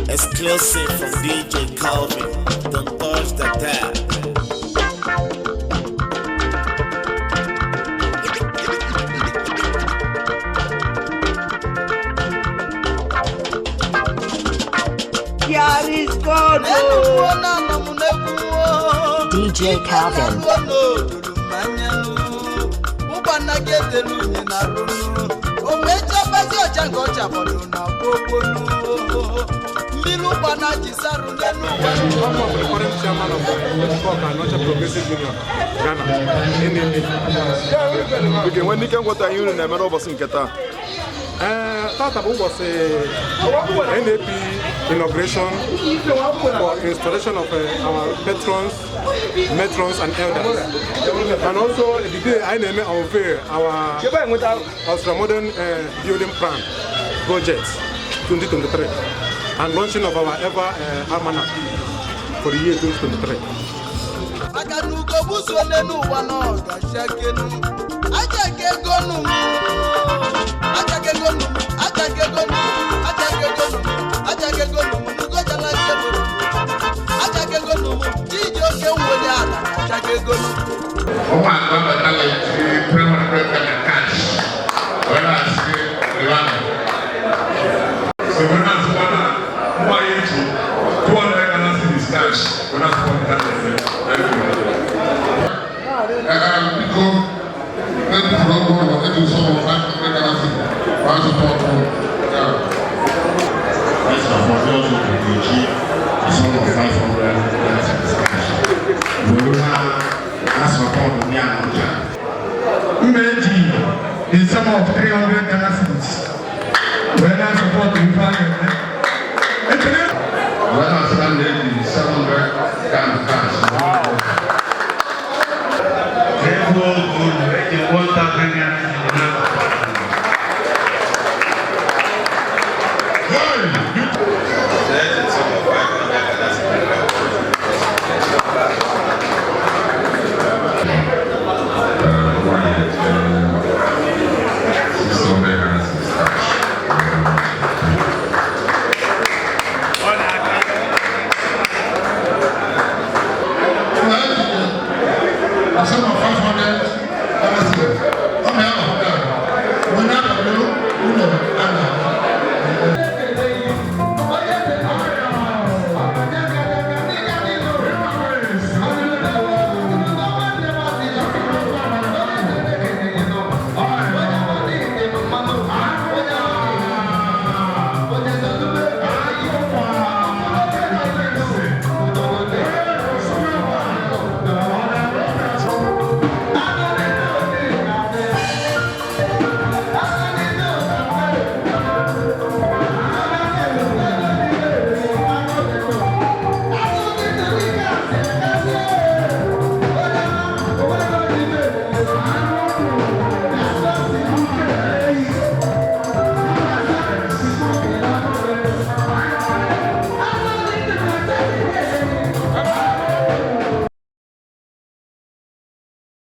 Exclusive from DJ Calvin. Don't touch the tab. Here is God. Enukwuo na anọ m n'egwu o. DJ Calvin. Ife na-alụ n'olulu mmanyanụ. Ụgbana gị etelu unyi na runu. O wee chọbazi ọcha nke ọcha fọdụ na gbogbonu. Mmiri ụgbana ji sarụ n'elu ụwa. I'm the current chairman of the Anaocha Progressive Union, Ghana, NAP. Biko, enwe ndị ike ngwọta ihe unu na-eme n'ụbọchị nke taa? Ee, tata bụ ụbọchị NAP inauguration for installation of our patrons, matrons and elders. And also the day anyị na-eme unveil our ultramodern building plan project 2023 and launching of our ever almanac for the year 2023. Maka na ugo buzuo n'elu ụwa na ọ ga-achakenu. Aja ka ego nụ m. Aja ka ego nụ m. Aja ka ego nụ m. Aja ka ego nụ m. Aja ka ego nụ m. N'ugo jala nche m. Aja ka ego nụ m. Chiji oke nwere ala aja ka ego nụ m. Ụmụaka batara eti 300 Ghana cash. Wee na-asị Rwanda. So wee na-asịkwa na nwa ya eji 200 Ghana cedis cash. Wee na-asịkwa na Thank you. Biko, ebufuru ọgwụ ụlọ eji sum of 500 Ghana cedis wee support ya. Mr. Fọdụ ga-eji the sum of 500 Ghana cedis cash. Were na support ndị Anaocha. Mma eji the sum of 300 Ghana cedis wee na support ife a na-eme. Ekele. Wee na-asị na na-eji 700 Ghana cash. Ego unu eji 1,000 naira cedi na There's a sum of 500 Ghana cedis. 600 Ghana cedis cash. A sum of